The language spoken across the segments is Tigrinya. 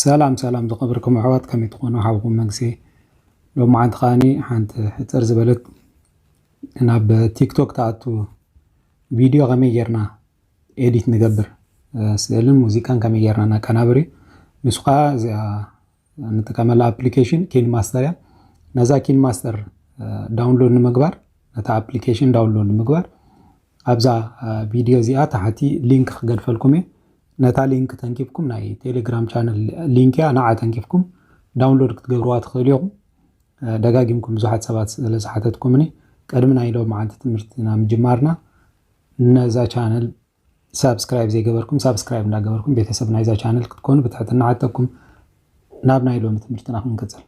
ሰላም ሰላም ዝኸበርኩም ኣሕዋት፣ ከመይ ትኾኑ? ሓውኩም መንግስቴ። ሎማዓንቲ ከዓኒ ሓንቲ ሕፅር ዝበለት ናብ ቲክቶክ ትኣቱ ቪድዮ ከመይ ጌርና ኤዲት ንገብር፣ እ፣ ስእልን ሙዚቃን ከመይ ጌርና ነቀናብር እዩ። ንሱ ከዓ እዚኣ እንጥቀመላ ኣፕሊኬሽን ኪን ማስተር እያ። ነዛ ኪን ማስተር፣ እ፣ ዳውንሎድ ንምግባር፣ ነታ ኣፕሊኬሽን ዳውንሎድ ንምግባር ኣብዛ፣ እ፣ ቪድዮ እዚኣ ታሕቲ ሊንክ ክገድፈልኩም እየ። ነታ ሊንክ ተንኪፍኩም፣ ናይ ቴሌግራም ቻነል ሊንክ እያ፣ ንዓ ተንኪፍኩም ዳውንሎድ ክትገብርዋ ትኽእሉ ኢኹም። እ፣ ደጋጊምኩም ብዙሓት ሰባት ስለ ዝሓተትኩምኒ፣ ቅድሚ ናይ ሎማዓንቲ ትምህርትና ምጅማርና ነዛ ቻነል ሳብስክራይብ ዘይገበርኩም ሳብስክራይብ እንዳገበርኩም ቤተሰብ ናይዛ ቻነል ክትኮኑ ብትሕትና ሓተኩም። ናብ ናይ ሎሚ ትምህርትና ክንቅጽል።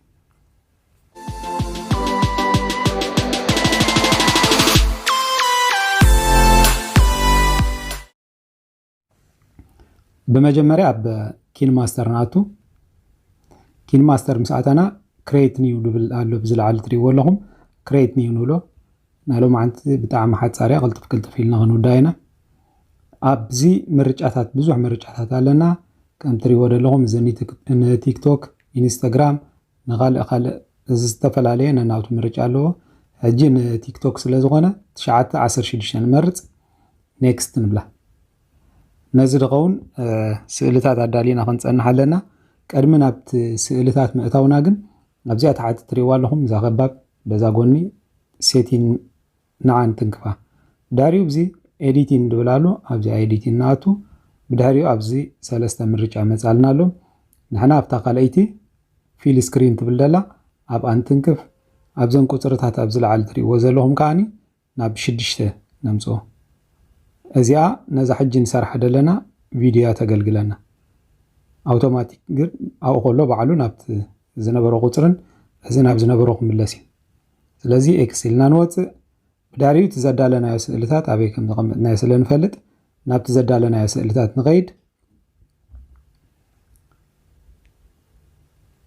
ብመጀመርያ ኣብ ኪን ማስተር ንኣቱ። ኪን ማስተር ምስ ኣተና ክሬት ኒው ዝብል ኣሎ፣ ብዚ ላዕሊ ትሪእዎ ኣለኹም። ክሬት ኒው ንብሎ። ናይ ሎማዓንቲ ብጣዕሚ ሓጻር እያ፣ ቅልጥፍ ቅልጥፍ ኢልና ክንውዳ ኢና። ኣብዚ ምርጫታት፣ ብዙሕ ምርጫታት ኣለና። ከም ትሪእዎ ዘለኹም፣ እዚ ንቲክ-፣ ንቲክቶክ፣ ኢንስታግራም፣ ንኻልእ ካልእ፣ እዚ ዝተፈላለየ ነናቱ ምርጫ ኣለዎ። ሕጂ ንቲክቶክ ስለ ዝኾነ፣ ትሽዓተ፣ ዓሰርተ ሽዱሽተ ንመርጽ፣ ኔክስት ንብላ። ነዚ ዝኸውን፣ እ፣ ስእልታት ኣዳሊና ክንጸንሕ ኣለና። ቅድሚ ናብቲ ስእልታት ምእታውና ግን፣ ኣብዚኣ ታሕቲ ትሪእዋ ኣለኹም፣ እዛ ከባብ በዛ ጎኒ ሴቲን ንዓን ትንክፋ። ድሕሪኡ ኣብዚ ኤዲቲን ዝብል ኣሎ፣ ኣብዚኣ ኤዲቲን ንኣቱ። ብድሕሪኡ ኣብዚ ሰለስተ ምርጫ መጻልና ኣሎ። ንሕና ኣብታ ካልኣይቲ ፊል ስክሪን ትብል ዘላ ኣብኣ ንትንክፍ። ኣብዘን ቁጽርታት ኣብዚ ላዕሊ ትሪእዎ ዘለኹም ከዓኒ ናብ ሽዱሽተ ነምጽኦ። እዚኣ ነዛ ሕጂ ንሰርሓ ዘለና ቪድዮ እያ ተገልግለና። ኣውቶማቲክ ግን ኣብኡ ከሎ ባዕሉ ናብቲ ዝነበሮ ቁጽርን እዚ ናብ ዝነበሮ ክምለስ እዩ። ስለዚ ኤክስ ኢልና ንወጽእ። ብድሕሪኡ እቲ ዘዳለናዮ ስእልታት ኣበይ ከም ዘቐመጥናዮ ስለ ንፈልጥ ናብቲ ዘዳለናዮ ስእልታት ንኸይድ።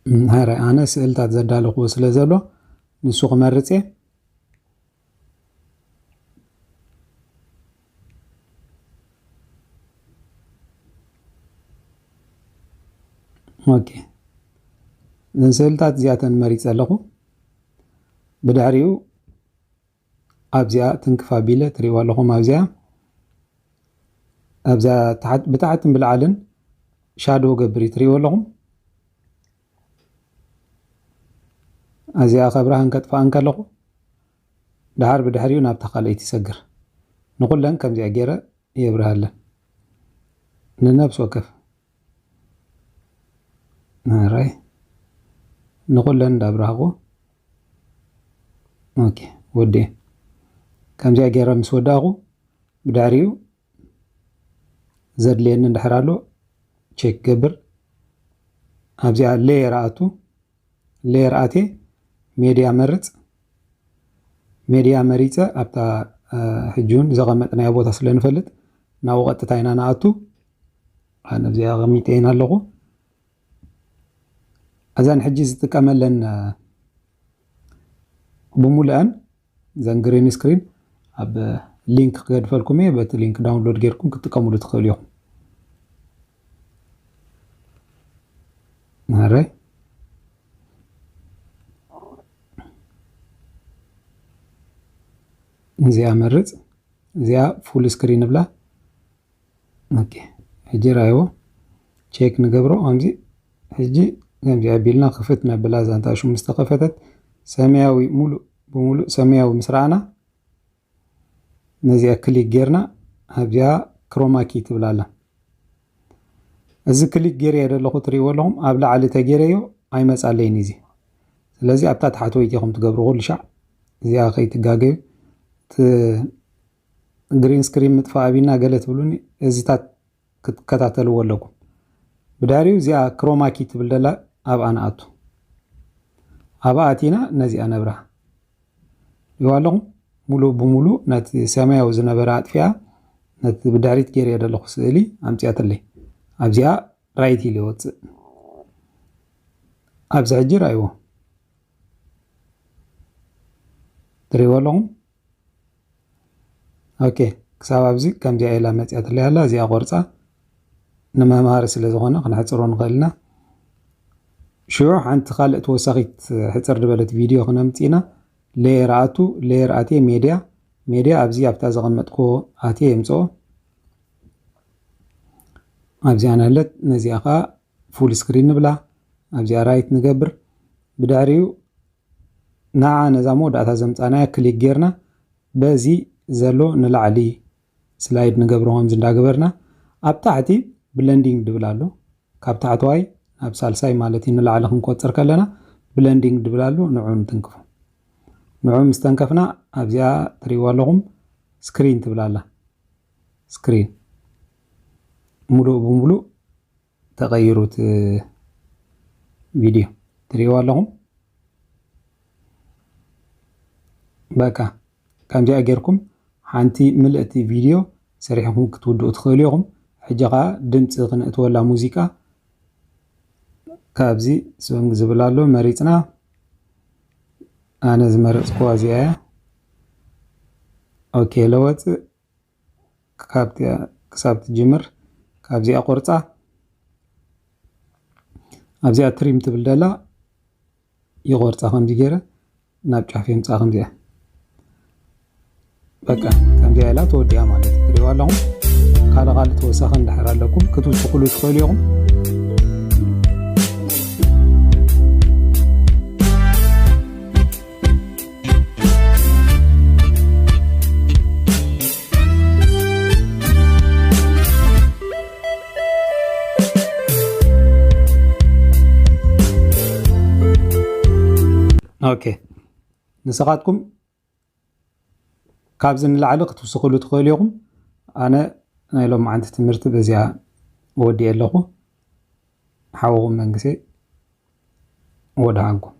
እም፣ ሃረ ኣነ ስእልታት ዘዳለኽዎ ስለ ዘሎ ንሱ ክመርጽ እየ። ኦኬ። እዘን ስእልታት እዚኣተን መሪጸ ኣለኹ። ብድሕሪኡ ኣብዚኣ ትንክፍ ኣቢለ ትሪእዋ ኣለኹም። ኣብዚኣ፣ ኣብዚኣ ታሕት-፣ ብታሕትን ብላዕልን ሻዶ ገብር እዩ ትሪእዎ ኣለኹም። እዚኣ ከብርሃን ከጥፍኣን ከለኹ፣ ደሓር ብድሕሪኡ ናብታ ካልኣይቲ ይሰግር። ንኹለን ከምዚኣ ገይረ የብርሃለን። ንነብሲ ወከፍ። ኣራይ። ንኹለን እንዳብራህኩ። ኦኬ፣ ወዲኤ። ከምዚኣ ገይረ ምስ ወዳእኩ፣ ብድሕሪኡ ዘድልየኒ እንድሕር ኣሎ፣ ቼክ ገብር። ኣብዚኣ ሌየር ኣቱ፣ ሌየር ኣትየ፣ ሜድያ መርጽ። ሜድያ መሪጸ፣ ኣብታ፣ እ፣ ሕጂ እውን ዘቐመጥናዮ ቦታ ስለ ንፈልጥ፣ ናብኡ ቀጥታ ኢና ንኣቱ። ኣነ ኣብዚኣ ኣቐሚጠ ኢና ኣለኹ። እዘን ሕጂ ዝጥቀመለን፣ እ፣ ብምሉአን እዘን ግሪን ስክሪን ኣብ ሊንክ ክገድፈልኩም እየ። በቲ ሊንክ ዳውንሎድ ጌርኩም ክትጥቀሙሉ ትኽእሉ ኢኹም። ማረ። እዚኣ መርጽ። እዚኣ ፉል ስክሪን እብላ። ኦኬ። ሕጂ ራይዎ ቼክ ንገብሮ። ከምዚ ሕጂ ከምዚ ኣቢልና ክፍት ነብላ። እዛ እንታ ሽሙ ዝተኸፈተት ሰማያዊ፣ ሙሉእ ብሙሉእ ሰማያዊ ምስ ረኣና፣ ነዚኣ ክሊክ ጌርና ኣብዚኣ ክሮማ ኪ ትብል ኣላ። እዚ ክሊክ ጌርዮ ዘለኹ ትሪእዎ ኣለኹም፣ ኣብ ላዕሊ ተጌረዮ ኣይመጻለይን እዚ። ስለዚ ኣብታ ታሕተወይቲ ኢኹም ትገብሩ ኩሉ ሻዕ፣ እዚኣ ከይትጋገዩ። እቲ ግሪን ስክሪን ምጥፋእ ኣቢና ገለ ትብሉኒ፣ እዚታት ክትከታተልዎ ኣለኩም። ብድሕሪኡ እዚኣ ክሮማ ኪ ትብል ደላ ኣብኣ ንኣቱ። ኣብኣ ኣቲና ነዚኣ ነብርሃ። ይዋ ኣለኹም፣ ሙሉእ ብሙሉእ ነቲ ሰማያዊ ዝነበረ ኣጥፊኣ፣ ነቲ ብድሕሪት ገይረዮ ዘለኹ ስእሊ ኣምጺኣትለይ። ኣብዚኣ right ኢሉ ይወፅእ። ኣብዚ ሕጂ ራይዎ ትሪእዎ ኣለኹም። ኦኬ፣ ክሳብ ኣብዚ ከምዚኣ ኢላ መፅያትለይ ኣላ። እዚኣ ቆርፃ ንመምሃሪ ስለ ዝኾነ ክነሕፅሮ ንኽእል ኢና። ሽዑ ሓንቲ ካልእ ተወሳኺት ሕፅር ዝበለት ቪድዮ ክነምፅእ ኢና። ሌየር ኣቱ፣ ሌየር ኣትየ ሜድያ፣ ሜድያ ኣብዚ ኣብታ ዘቐመጥክዎ ኣትየ የምፅኦ። ኣብዚኣ ናለት ነዚኣ ከዓ ፉል ስክሪን ንብላ። ኣብዚኣ ራይት ንገብር። ብድሕሪኡ ንዓ ነዛ መወዳእታ ዘምፃናያ ክሊክ ጌርና በዚ ዘሎ ንላዕሊ ስላይድ ንገብሮ። ከምዚ እንዳገበርና ኣብ ታሕቲ ብለንዲንግ ድብል ኣሎ። ካብ ታሕተዋይ ናብ ሳልሳይ ማለት እዩ ንላዕሊ ክንቆፅር ከለና ብለንዲንግ ድብል ኣሎ። ንዑ ንትንክፎ። ንዑ ምስ ተንከፍና ኣብዚኣ ትሪእዋ ኣለኹም ስክሪን ትብል ኣላ። ስክሪን ሙሉእ ብሙሉእ ተቐይሩ እቲ ቪድዮ ትሪእዋ ኣለኹም። በቃ ከምዚኣ ጌርኩም ሓንቲ ምልእቲ ቪድዮ ሰሪሕኩም ክትውድኡ ትኽእሉ ኢኹም። ሕጂ ኸዓ ድምፂ ክነእትወላ ሙዚቃ ካብዚ ስንግ ዝብል ኣሎ መሪፅና። ኣነ ዝመረፅኩዋ እዚኣ እያ። ኦኬ ለወፅእ ክሳብ ትጅምር ካብዚኣ ቆርፃ። ኣብዚኣ ትሪም ትብል ደላ ይቆርፃ ከምዚ ገይረ ናብ ጫፍ የምፃ ከምዚኣ። በቃ ከምዚኣ ኢላ ተወዲኣ ማለት እዩ። ትሪእዋ ኣለኹም። ካልእ ካልእ ተወሳኺ እንድሕር ኣለኩም ክትውስኹሉ ትኽእሉ ኢኹም። ኦኬ ንስኻትኩም ካብዚ ንላዕሊ ክትውስኽሉ ትኽእሉ ኢኹም። ኣነ ናይ ሎማዓንቲ ትምህርቲ በዚኣ ወዲኤ ኣለኹ። ሓውኹም መንግሴ ወድሓንኩም።